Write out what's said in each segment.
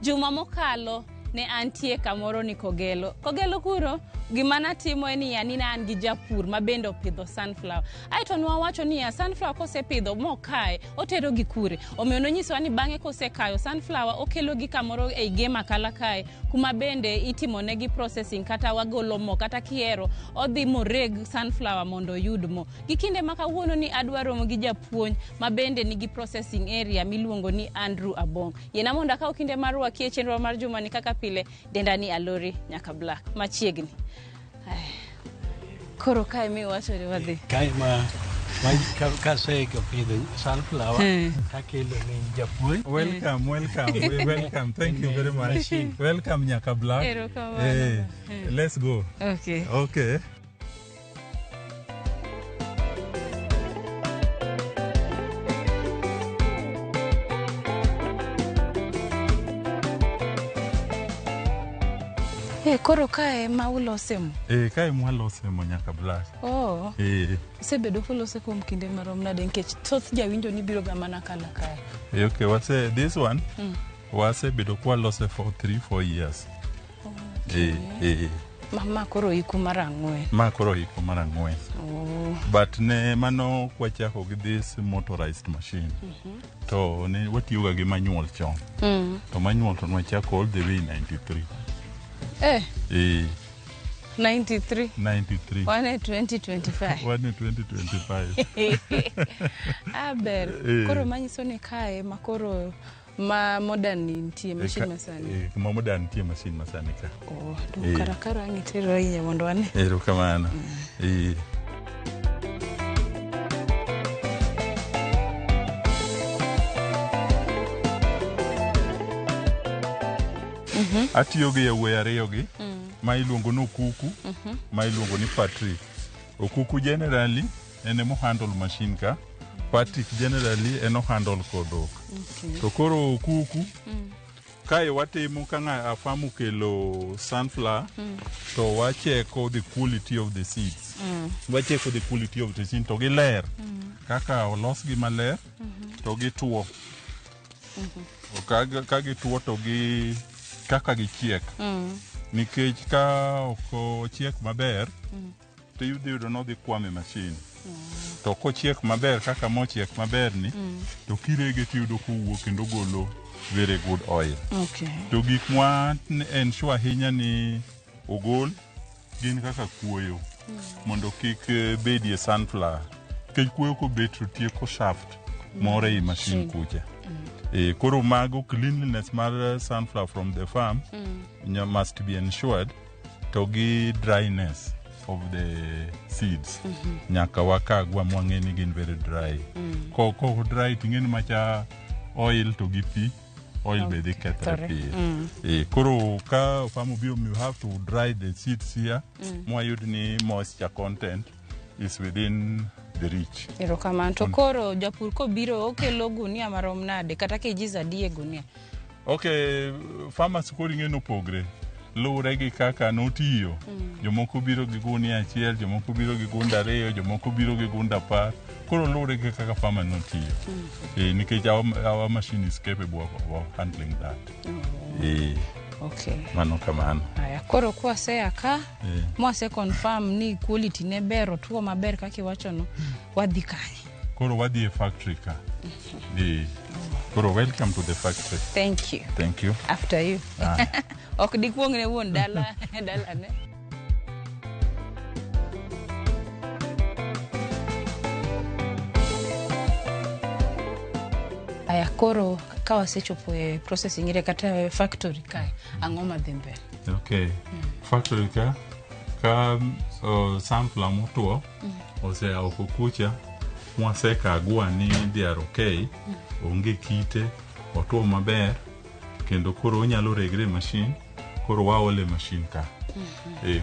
Juma mokalo ne antie kamoro ni Kogelo. Kogelo kuro gima natimo en niya ni ne an gi japur ma bende opidho sunflower. Aeto nwawacho niya sunflower kosepidho mokaye otero gi kure. Omiyo nonyisowa ni bang'e kosekayo sunflower okelo gi kamoro ei Gem Akala kae kuma bende itimonegi processing kata wagolo mo kata kihero odhi moreg sunflower mondo oyud mo. Gi kinde ma kawuono ni adwa romo gi japuonj ma bende nigi processing area miluongo ni Andrew Abong. Yiena mondo akaw kinde mar rwaki e chenro mar jumani kaka pile denda ni Alori nyaka Black machiegni. Ai. Koro kae miwacho ni wadhi. Kae ma kaseko pidho sunflower takelo ne japuonj. Welcome, welcome, welcome. Thank you very much. Welcome, Nyaka Black. Erokamano. Let's go. Okay. Okay. Koro kae ma ulose mo? Kae mwalose mo Nyaka Black. Oh. Usebedo kulose kuom kinde marom nade nikech thoth jawinjo ni biro ga mana kala kae. Okay, wase this one. Wasebedo kwalose for 3-4 years. Okay. Ma koro iku mar ang'wen. Ma koro iku mar ang'wen. Oh. But ne mano kwachako gi this motorized machine. To ne watiyoga gi manual chon. To manual to nwachako all the way 93. 93. 93. Wan e 2025. Wan e 2025. Aber. Koro manyiso ni kae ma koro ma modern nitie machine masani. Ma modern nitie machine masani ka. Oh, to kara kara ang' itero iye mondo ane. Erokamano. Atiyo gi yawuoyi ariyo gi ma iluongo ni Okuku, ma iluongo ni Patrick. Okuku generally en emo handle machine ka, Patrick generally en o handle kodhok. To koro Okuku kae watimo ka ng'a farm okelo sunflower to wacheko the quality of the seeds. Wacheko the quality of the seeds to giler. Kaka olosgi maler to gituo. Ka gituo to gi kaka gichiek. Nikech ka ok ochiek maber to idhi yudo ni odhi kwamo e machine. To kochiek maber kaka mochiek maber ni to kirege tiyudo kowuok kendo golo very good oil. Okay. To gik mwa ensure ahinya ni ogol gin kaka kuoyo mondo kik bedie sunflower. Nikech kuoyo kobet to tieko shaft moro ei machine kucha. Koro mago cleanliness mar sunflower from the farm must be ensured to gi dryness of the seeds. Nyaka wakagwa mwang'e ni gin very dry. Ko dry ting'e ni macha oil to gi pi oil be dhi kethre piyo. Koro ka farm obiro you have to dry the seeds here mwayud ni moisture content is within the reach. Erokamano. To koro japur kobiro okelo gunia marom nade kata kgs adi e gunia? Okay, farmers koro ing'e nopogre. Luwre gi kaka notiyo. Jomoko biro gi gunia achiel, jomoko biro gi gunda ariyo, jomoko biro gi gunda 10. Koro luwre gi kaka farmer notiyo. Nikech our machine is capable of handling that. Okay. Mano kamano. Aya, koro kwasea ka mwase confirm ni quality ne ber otuo maber kaka iwachono, wadhi kanye? Koro wadhi e factory ka. Koro welcome to the factory. Thank you. Thank you. After you. Ok dikuong ne wuon dala dalane. Aya, koro ka wasechopo e processing area kata e factory kae, ang'o madhi mbele? Okay. Factory ka sunflower motuo osea oko kucha mwasekagwa ni they are okay, onge kite, otuo maber kendo koro onyalo regre e machine, koro waole e machine ka.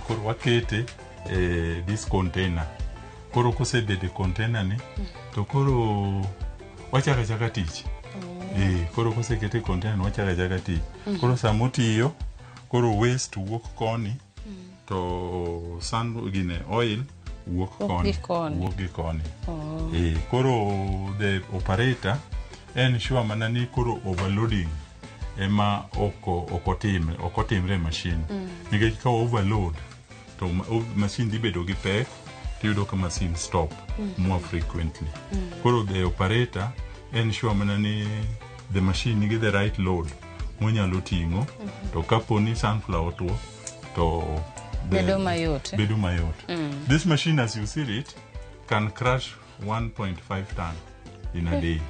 Koro wakete e this container. Koro kosebedo e container ni to koro wachako achaka tich. Koro kosekete e container ni wachako achaka tich. Koro sama otiyo, koro waste wuok koni to sun gine oil wuok koni. Wuok gi koni. Koro the operator en sure mana ni koro overloading ema ok otimre e machine nikech ka overload to machine dhi bedo gi pek, tiyudo ka machine stop more frequently. Koro the operator ensure mana ni the machine nigi the right load monyalo ting'o, to kapo ni sunflower otuo to Bedo mayot, eh? Bedo mayot. This machine, as you see it, can crush 1.5 ton in a day.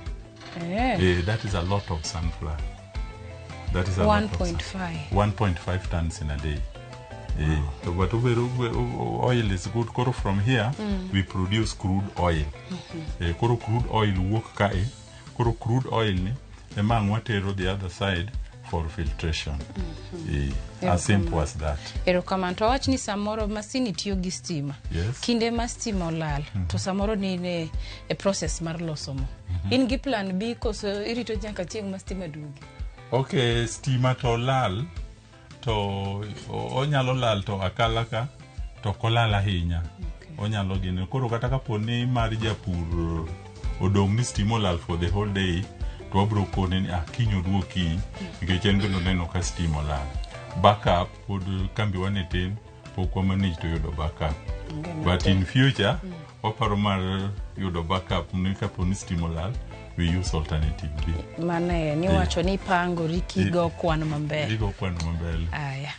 That is a lot of sunflower. That is a lot of 1.5. 1.5 tons in a day. But oil is good. Koro from here we produce crude oil. Koro crude oil wuok kae. Koro crude oil ni ema ang' watero the other side for filtration. As simple as that. Erokamano. To wawach ni samoro masini tiyo gi stima. Yes. Kinde ma stima olal, to samoro ni in e process mar loso mo. In gi plan B koso irito nyaka chieng' ma stima duogi? Okay, stima to lal to onyalo lal to akala ka to ok olal ahinya. Onyalo gine. Koro kata kapo ni mar japur odong' ni stima olal for the whole day, to wabro kone ni ah, kiny oduog kiny, nikech en bende oneno ka stima olal. Backup pod kambiwa ne tin, pok wa manage to yudo backup. But in future, waparo mar yudo backup ni kapo ni stima olal, we use alternative B. Mano e niwacho ni ipangori kigo kwan mambele. Igo kwan mambele. Aya.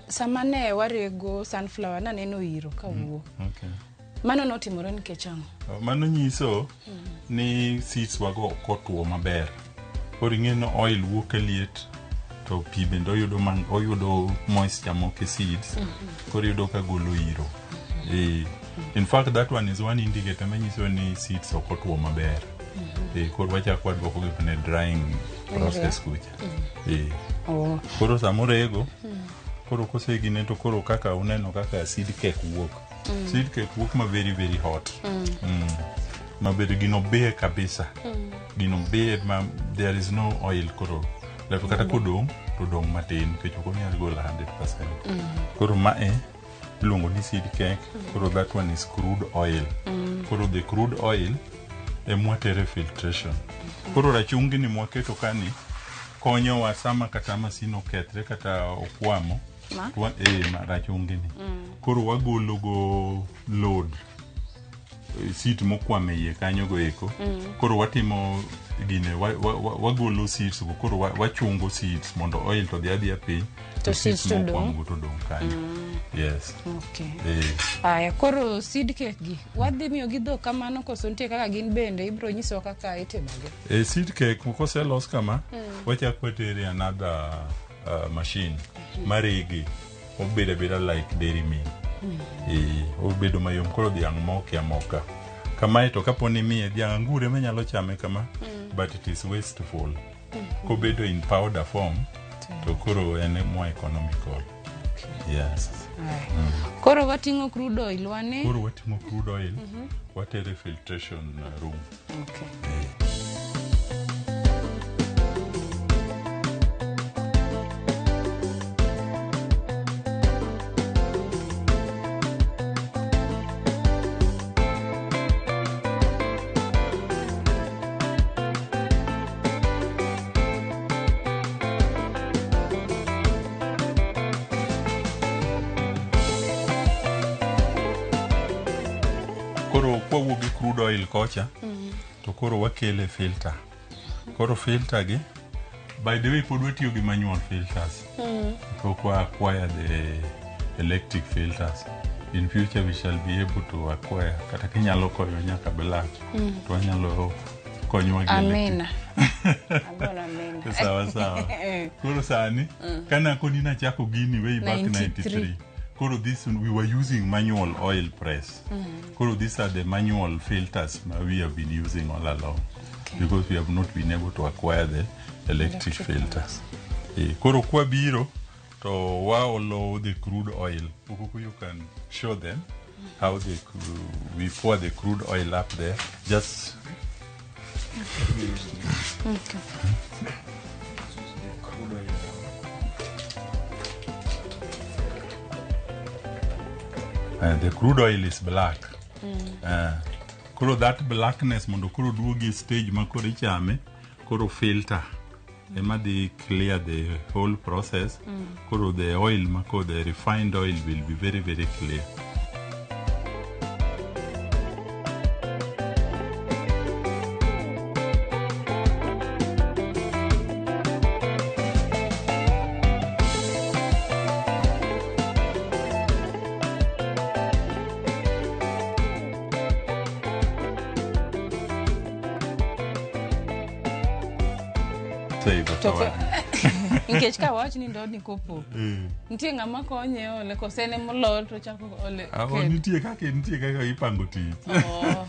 Sama ne warego sunflower naneno iro kawuok. Mano notimore nikech ang'o? Mano nyiso ni seeds wago ok otuo maber. Koro ing'e ni oil wuok ka liet to pi bende oyudo, oyudo moisture moko e seeds. Koro iyudo ka golo iro. In fact, that one is one indicator manyiso ni seeds ok otuo maber. Koro wachako waduoko gi mana e drying process kucha. Oh. Koro samorego, koro kosegine to koro kaka uneno kaka seed cake wuok. Seed cake wuok ma very very hot. Maber gino ber kabisa. Gino ber ma there is no oil koro. Left kata kodong' to dong' matin nikech ok onyal golo 100%. Koro mae iluongo ni seed cake. Koro that one is crude oil. Koro the crude oil emwatere filtration. Koro rachungi ni mwaketo kani konyowa sama kata masin okethre kata okwamo. Ma? Ma rachungi ni. Koro wagolo go load seed mokwamo e iye kanyo go eko. Koro watimo gine wagolo seeds go, koro wachungo seeds mondo oil to dhi adhiya piny To seeds to dong'. Mokwamo go to dong' kanyo. Yes. Aya, koro seed cake gi wadhi miyo gi dhok kamano koso nitie kaka gin bende ibiro nyisowa kaka itimogi? Seed cake koselos kama, wachako watere another machine marege, obedo abeda like dairy meal. Obedo mayom, koro dhiang' moke amoka kamae to kapo ni imiye dhiang' angure ema nyalo chame kama, but it is wasteful. Kobedo in powder form to koro en more economical. Yes. Aya. Koro wating'o crude oil wane. Koro wating'o crude oil, watere filtration room. Koro kwawuok gi crude oil kocha, to koro wakele filter. Koro filter gi, by the way, pod watiyo gi manual filters. Pok wa acquire the electric filters. In future we shall be able to acquire kata kinyalo konyo nyaka black to wanyalo konywa gi electric. Amina. Agona amina. Sawa sawa. Koro sani kana koni nachako gini way back 93. 93. Koro this we were using manual oil press. Koro these are the manual filters ma we have been using all along. Okay. Because we have not been able to acquire the electric filters. Koro kwa biro to waolo the crude oil. Ukuku you can show them how we pour the crude oil up there. Just Okay. The crude oil is black. Koro that blackness mondo koro duogi e stage ma koro ichame, koro filter ema dhi clear the whole process. Koro the oil ma koro the refined oil will be very very clear. Save To nikech ka wach ni ndodni kopo nitie ng'ama konye ole kose en emolor to chako ole Aho, kendo. nitie kaka ipango tich. Oh,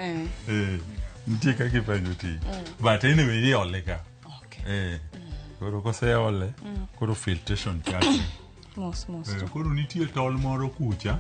okay. Nitie kaka ipango tich. But anyway, iole ka. Okay. Koro koseole, koro filtration chakre. Mos mos. Koro nitie tol moro kucha.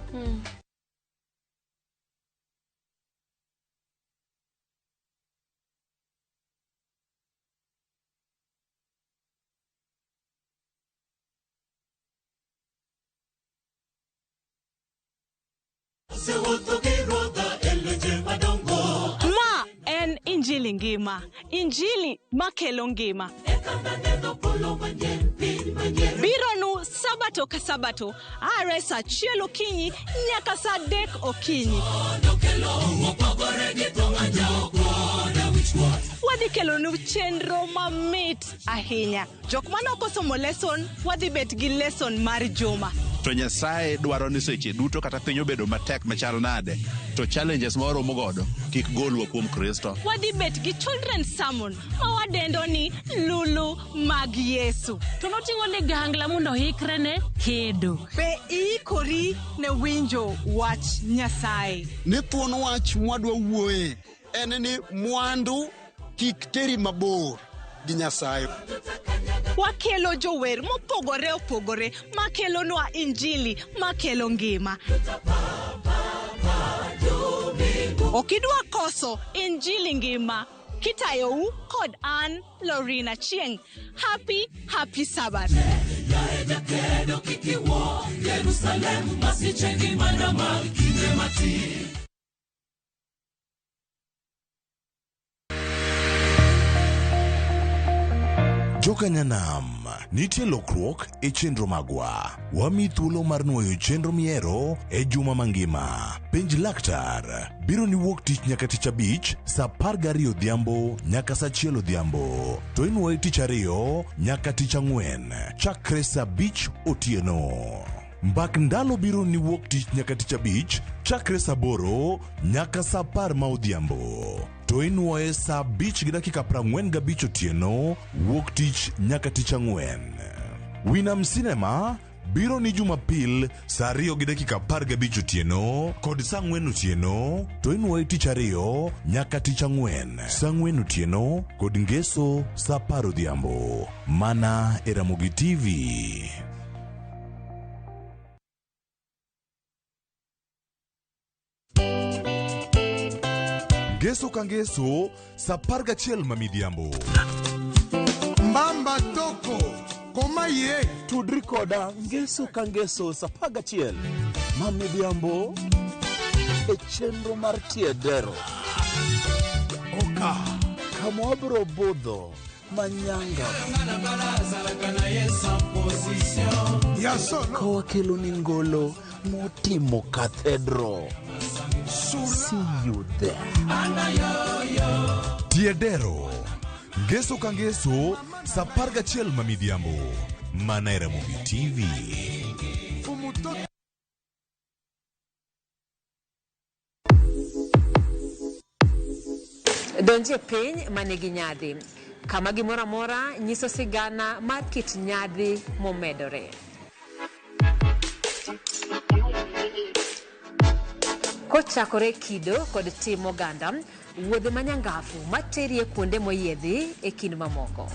Ma en Injili ngima, Injili makelo ngima. Bironu sabato ka sabato, are sa achiel okinyi nyaka sa adek okinyi. Wadhi kelonu chenro mamit ahinya. Jok mane ok osomo lesson, wadhi bet gi lesson mar juma. To Nyasaye dwaro ni seche duto kata piny obedo matek machal nade, to challenges ma waromo godo kik golwa kuom Kristo. Wadhi bet gi children's sermon ma wadendo ni Lulu mag Yesu. To noting'o ligangla mondo oikre ne kedo. Be iikori ne winjo wach Nyasaye? Ni thuon wach mwadwa wuoye en ni mwandu kik teri mabor gi Nyasaye. Wakelo jower mopogore opogore makelonwa injili makelo ngima. Ok idwa koso injili ngima. Kitayou kod an Lorina Chieng. Happy, happy Sabbath. Jokanyanam, nitie lokruok e chenro magwa. Wami thuolo mar nuoyo chenro miero e juma mangima. Penj laktar biro ni wuok tich nyaka tich abich sa 12 odhiambo nyaka sa 1 odhiambo. To inuoye tich ariyo nyaka tich ang'wen chakre sa 5 otieno. Mbak ndalo biro ni wuok tich nyaka tich abich chakre sa 8 nyaka sa 10 ma odhiambo. To inuoye sa 5 gi dakika 45 otieno wuok tich nyaka tich ang'wen. Winam Cinema biro ni Jumapil sa 2 gi dakika 15 otieno kod sa 4 otieno to inuoye tich ariyo nyaka tich ang'wen sa 4 otieno kod ngeso sa 10 odhiambo mana e Ramogi TV. Ngeso ka ngeso sa 11 ma midhiambo. Mbamba toko koma ye Tudri koda ngeso ka ngeso sa 11 ma midhiambo e chenro mar Tiedero oka kama wabiro budho manyanga ya solo ka wakelo ni ngolo motimo cathedral. See you there. Tiedero. Ngeso ka ngeso sa 11 ma midhiambo mana e Ramogi TV. fumutoto. Donjie piny manigi nyadhi, kama gimoro amora nyiso sigana mar kit nyadhi momedore. Kochakore kido kod tim oganda, wuodhe manyangafu materi e kuonde moyiedhi e kind mamoko.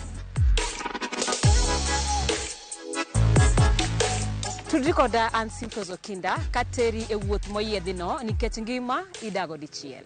Tudri koda an Simfros Okinda kateri e wuoth moyiedhino nikech ngima idago dichiel.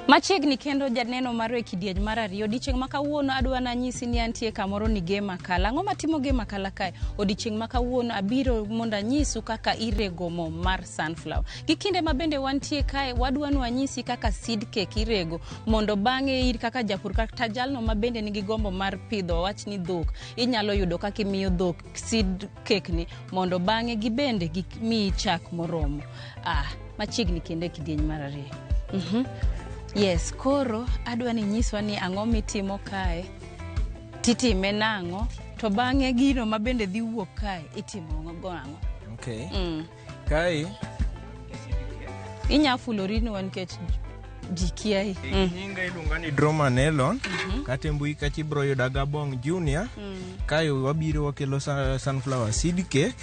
Machiegni kendo janeno marwa e kidieny mar ariyo. Odiechieng' ma kawuono adwa nanyisi ni antie kamoro ni Gema Kala. Ang'o matimo Gema Kala kae? Odiechieng' ma kawuono abiro mondo anyisu kaka irego mo mar sunflower. Gi kinde ma bende wantie kae, wadwa ni wanyisi kaka seed cake irego mondo bang'e in kaka japur kata jalno ma bende nigi gombo mar pidho wawach ni dhok, inyalo yudo kaka imiyo dhok seed cake ni mondo bang'e gibende gimiyi chak moromo. Ah, machiegni kendo e kidieny mar ariyo. Yes, koro adwa ni inyiswa ni ang'o mitimo kae, titime nang'o, to bang'e gino ma bende dhi wuok kae itimo go ang'o. Okay. Kae Inya fulori nwa nikech ji kiayi. Nyinga iluonga ni Droman Elon. Kata e mbui kacha ibro yuda Gabong Junior. Kae wabiro wakelo sunflower seed cake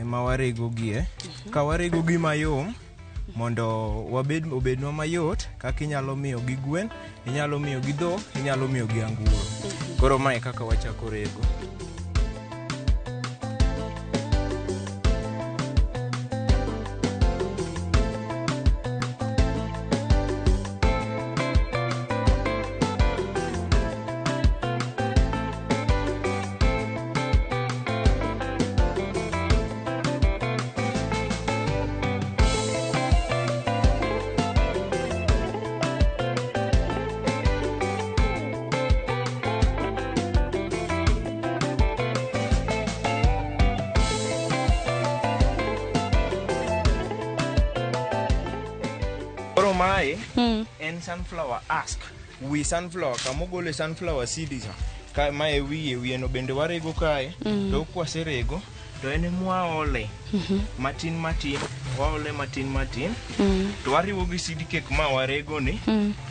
ema warego gie. Ka warego gi mayom mondo wabed obednwa mayot kaka inyalo miyo gi gwen, inyalo miyo gi dhok, inyalo miyo gi anguro. Koro mae kaka wachako rego. Koro mae en sunflower husk. Wi sunflower kama ogole sunflower seeds ka mae wiye, wiye no bende warego kae. To kwaserego to en mwaole matin matin, waole matin matin. To wariwo gi seed cake ma warego ni,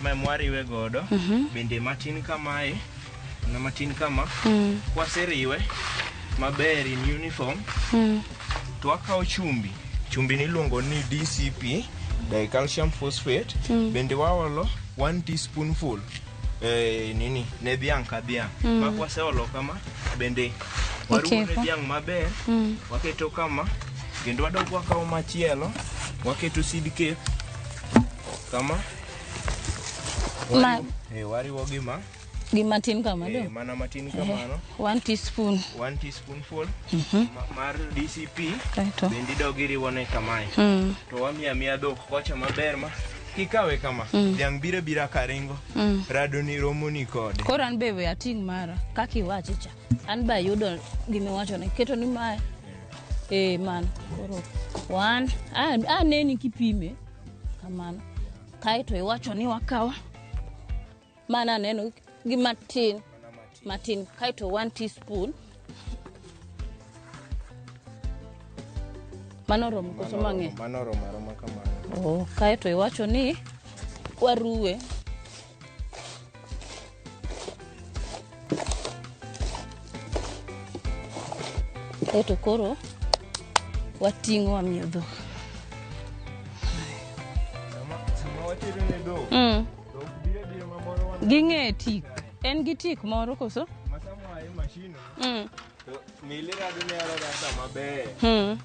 ma mwariwe godo bende matin kamae na matin kama. Kwaseriwe maber in uniform, to wakawo chumbi, chumbi niluongo ni DCP, dicalcium phosphate. Bende waolo 1 teaspoonful nini ne dhiang' ka dhiang'. Ma kwaseolo kama bende waruwo ne Ikepo. dhiang' maber. Waketo kama kendo wadok wakawo machielo waketo seed cake kama. Wariwo gi ma Gi matin kama do. Mana matin kamano. 1 teaspoon. 1 teaspoonful mar DCP. Kaeto. Bende idog iriwone kamae. To wamiyo amiya dhok kocha maber ma kikawe kama, dhiang' biro bira karingo. Rado ni romo ni kode. Koro an be we ating' mara kaka iwache cha. An be ayudo gimiwacho ni keto ni mae. Mano. Koro one aneni kipime kamano. Kaeto iwacho ni wakawa mana aneno gi matin matin kaeto 1 teaspoon. Mano romo koso mang'eny? Mano romo aroma kamano. Oh, kaeto iwacho ni waruwe. Kaeto koro wating'o wamiyo dhok. Sama watero ne dhok, dhok biro biro mamoro wan. Ging'e tik. En gi tik moro koso? Ma sama e machine to mili rado ne arada sama ber.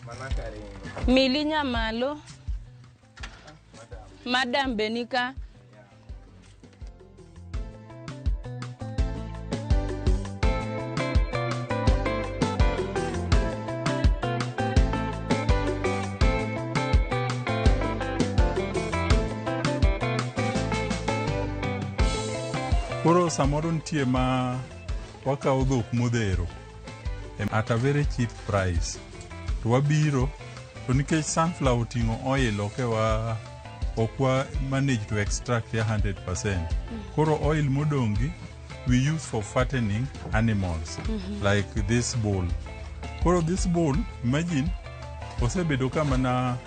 Mana karingo. Mili nyamalo. Madam be nika. Koro samoro nitie ma wakawo dhok modhero at a very cheap price to wabiro to nikech sunflower oting'o oil ok wa ok wa manage to extract ya 100%. Koro oil modong' gi we use for fattening animals like this bull. Koro this bull, imagine, osebedo ka mana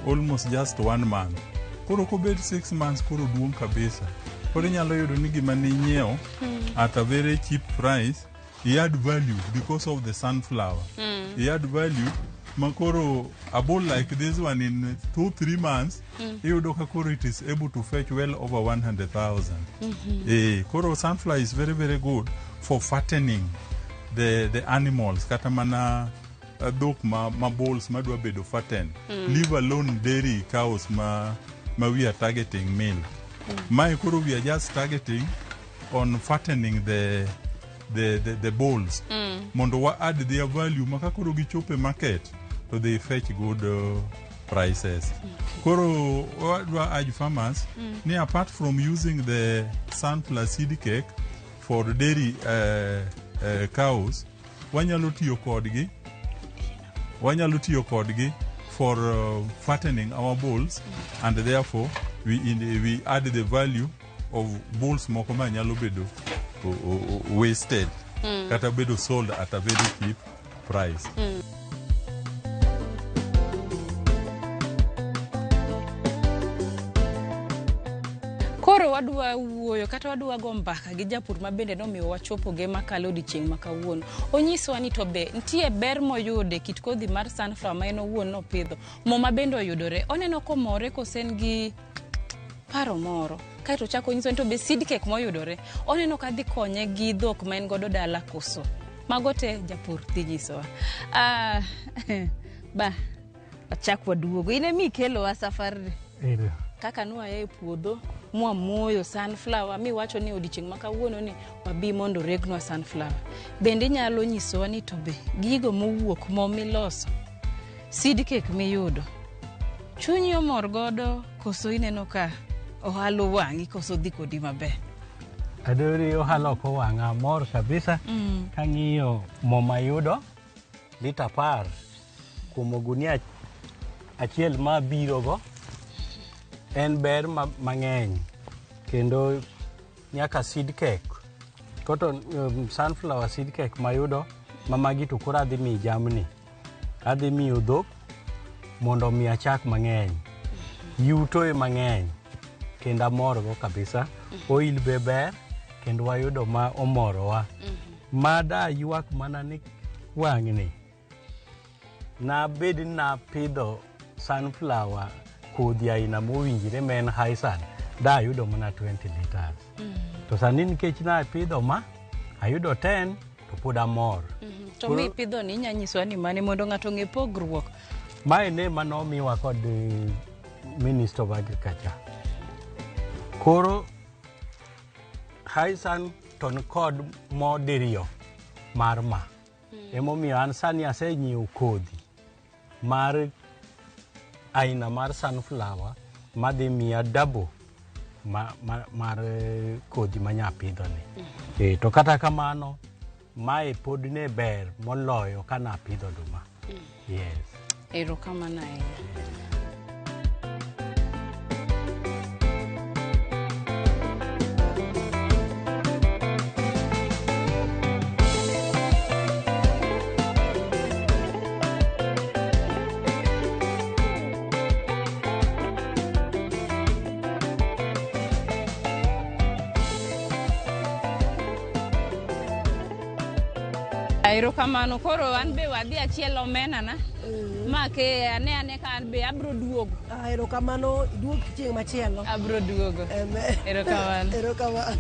almost just one month. Koro kobet 6 months, koro duong' kabisa. Koro inyalo yudo ni gima ninyiewo at a very cheap price, i add value because of the sunflower. I add value ma koro a bull like this one in 2-3 months, iyudo ka koro it is able to fetch well over 100,000. Koro sunflower is very very good for fattening the animals, kata mana dhok ma bulls madwa bedo fatten, leave alone dairy cows ma we are targeting milk. Mae koro we are just targeting on fattening the bulls mondo wa add their value ma ka koro gichopo e market to they fetch good prices. Koro wadwa urge farmers ni apart from using the sunflower seed cake for dairy cows, wanyalo tiyo kodgi for fattening our bulls, and therefore we add the value of bulls moko ma nyalo bedo wasted kata bedo sold at a very cheap price. Koro wadwa wuoyo kata wadwa go mbaka gi japur ma bende nomiyo wachopo ge makalo odiochieng' ma kawuono. Onyiswa ni to be nitie ber moyude kit kodhi mar sunflower ma en owuon nopidho. Mo ma bende oyudore. Oneno komore kose en gi paro moro. Kaeto ochako onyiso ni to be seed cake moyudore. Oneno ka dhi konye gi dhok ma en godo dala koso. Mago te japur dhi nyisowa. Ah, ba wachak waduogo. In emi ikelowa safarni. Ero. Kaka nwaya e puodho mwamoyo sunflower miwacho ni odiochieng' ma kawuono ni wabi mondo oregnwa sunflower. Bende inyalo nyisowa ni to be gigo mowuok mo miloso, seed cake miyudo, chunyi omor godo koso ineno ka ohala owang'i koso dhi kodi maber? Adori, ohala ok owang'a, mor kabisa. Kang'iyo mo mayudo lita 10 kuom ogunia achiel ma birogo en ber mang'eny kendo nyaka seed cake cotton, sunflower seed cake mayudo ma magi to koro adhi miyo jamni, adhi miyo dhok mondo omiya chak mang'eny, yuto e mang'eny, kendo amorgo kabisa. Oil be ber kendo wayudo ma omorowa ma da ywak mana ni wang'ni nabed ni napidho sunflower kodhi aina mowinjore ma en Hysan, da ayudo mana 20 liters, to sani nikech napidho ma ayudo 10 to pod amor. To mi ipidho ni inya nyisowa ni mane mondo ng'ato ong'e pogruok? Mae ne manomiwa kod Minister of Agriculture. Koro Hysan to nikod mo diriyo mar ma. Emomiyo an sani asenyiewo kodhi mar aina mar sunflower madhi miya double mar kodhi manyapidho ni. To kata kamano, mae pod ne ber moloyo kana apidho oduma. Yes. Erokamano ahinya. Erokamano. Koro an be wadhi achiel omena na. Ma ke ane ka an be abro duogo. Ah, erokamano, iduog chieng' machielo. Abro duogo. Erokamano. Erokamano.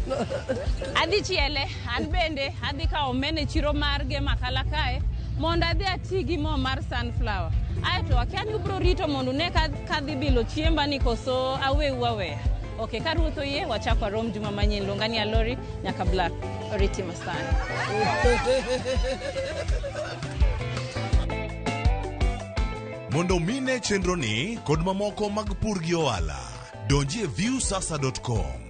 Adhi chiele, an bende adhi kawo omena e chiro mar Gemakala kae mondo adhi ati gi mo mar sunflower. Aeto akia ni ubro rito mondo une ka kadhi bilo chiemba ni koso aweu aweya. Ok, ka ruoth oyie wachak warom juma manyien. Luonga ni Alori nyaka Black. Oriti masani. Mondo mine chenroni kod mamoko mag pur gi ohala, donji e viusasa.com.